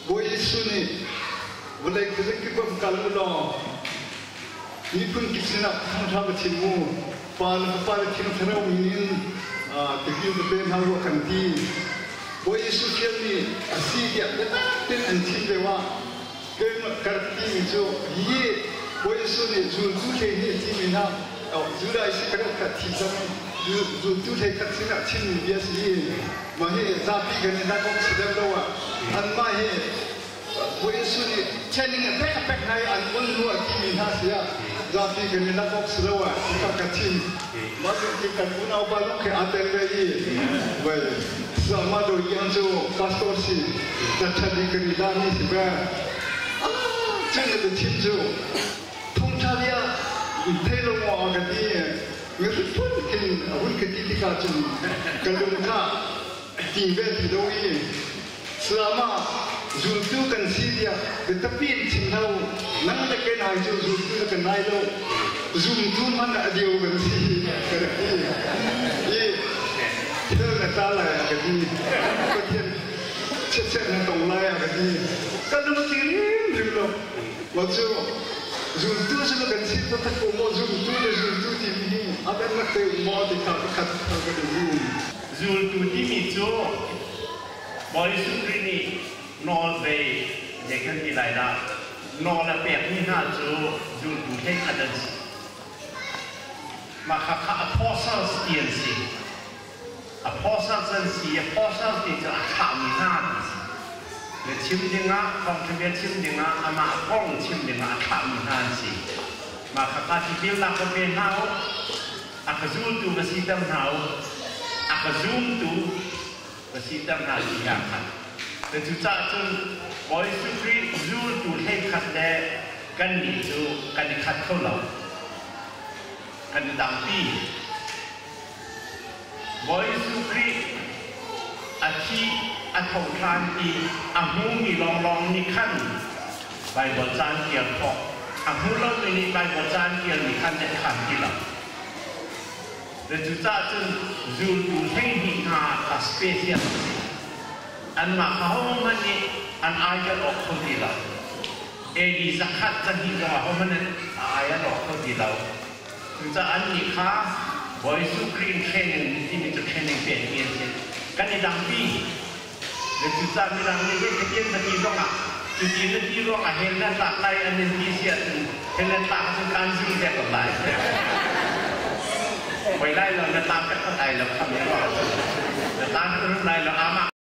Bawi Jesuh nih vawlei khuazakip ah va kal u law miphun kip sinah thawngṭha va chim u. Pa le Fapa le Thiang Thlarau min in tipil va pe hna u a kan ti. Bawi Jesuh fial nih a si tiah biatak tein an chim lio ah keimah ka rak timi cu hi Bawi Jesuh nih zultu 12 a timi hna Judah Iskariot kha thi cang zultu 11 sinah chimmi bia si. Mah hi zapi kan i dah kong si deuh lo ah anmah hi Bawi Jesuh nih training a pek a pek hna i an on hnu a timi hna si ah zapi kan i lak awk si lo ah ka ka chim. Mah cu kan unau pa zong khi aa tel ve i voi mah do yang cu pastor si ṭha di kan i la mi si ve. Cun na biachim cu thongṭha bia thei lo maw ka ti mi phun khin a hun ka ti tikah cun ka lung kha ti ve ti lo i Salama zultu kan si tiah biatapi in chim hlah u. Nang le kei nai cu zultu na kan nai lo. Zumtu hmanh a dio kan si ka rak ti. I thil na ta lai a ka ti. Pathian chiatchiat na tong lai a ka ti. Ka lung ti rimrim lo. Wa cu zultu cu na kan si taktak ko maw zultu le zultu timi hi a bannak te um maw ti kha pakhat ka duh. Zultu timi cu Bawi Jesuh Khrih nih nawl ve zei kan ti lai dah nawl a pekmi hna cu zultu 11 an si. Mah kha apostles ti an si. Apostles an si. Apostles ti cu a thlahmi hna an si. Bia chim dingah, thawngṭha bia chim dingah, amah kong chim dingah a thlahmi hna an si. Mah kha tipilnak va pe hna u. A ka zultu va siter hna u. A ka zumtu va siter hna ti ah khan. Cucaah cun Bawi Jesuh Khrih zultu 11 le kannih cu kan i khat kho lo. Kan i dangpi. Bawi Jesuh Khrih a thi a tho ṭhan i a hmumi lawnglawng nih khan Baibal ca an ṭial khawh. A hmu lomi nih Baibal ca an ṭialmi kha an khan ti lo. Cucaah cun zultu 12 hna kha special an si. Anmah kha hohmanh nih an ai kan awk kho ti lo. AD 102 zong ahohmanh an ai an awk kho ti lo. Cucaah annih kha Bawi Jesuh Khrih in training timi cu training pekmi an si. Kan i dangpi. Cucaah midang nih zeitikin na ti zongah cuti na ti ruangah hell na tlak lai an in ti si ahcun hell na tlak ahcun kaan zul ve ko lai. Poi lai lo na tlak ka khat ai lo kham ruang. Na tlak ka lai lo ama.